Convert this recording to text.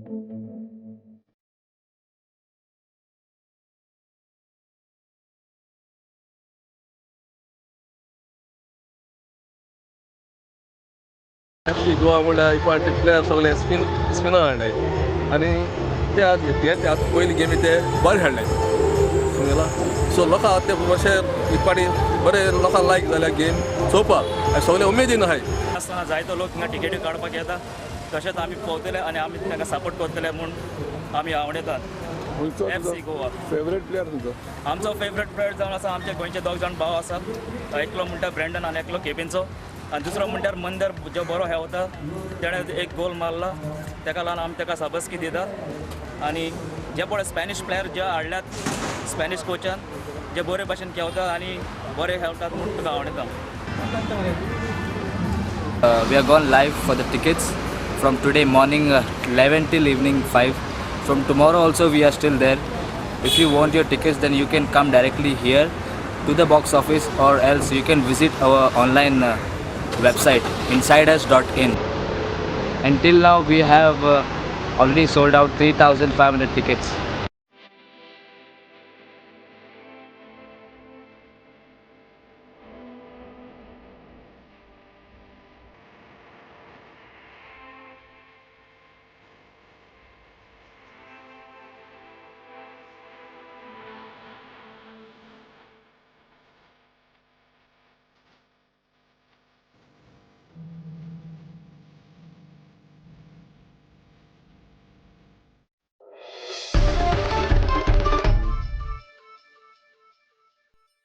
F C Goa म्हणल्यार एक पाटी प्लेयर सगळे स्पिनर हाडले आनी ते आतां ते आतां पयली गेमी ते बरे खेळ्ळे, समजला. सो लोकां ते मातशे एक पाटी बरे लोकांक लायक जाल्या गेम चोवपाक आनी सगळे उमेदीन आहाय. आसतना जायतो लोक हिंगा टिकेटी काडपाक येता. तशेंच आमी पळोवतले आनी आमी तांकां सपोर्ट करतले म्हूण आमी आवडयतात. खंयचो F C Goa. Favourite player तुजो? आमचो फेवरेट प्लेयर जावन आसा, आमचे गोंयचे दोग जाण भाव आसात. एकलो म्हणटा ब्रँडन आनी एकलो केपेंचो आनी दुसरो म्हणल्यार मंदर, जो बरो खेळटा. तेणें एक गोल मारला, तेका लागून आमी तेका शाबासकी दितात. आनी जे पळय स्पॅनिश प्लेयर जे हाडल्यात स्पॅनिश कोचान, जे बरे भाशेन खेळतात आनी बरे खेळटात म्हूण तुका आवडटा. We are gone live for the tickets from today morning 11 till evening 5. From tomorrow also we are still there. If you want your tickets, then you can come directly here to the box office, or else you can visit our online website insiders.in. Until now we have already sold out 3,500 tickets.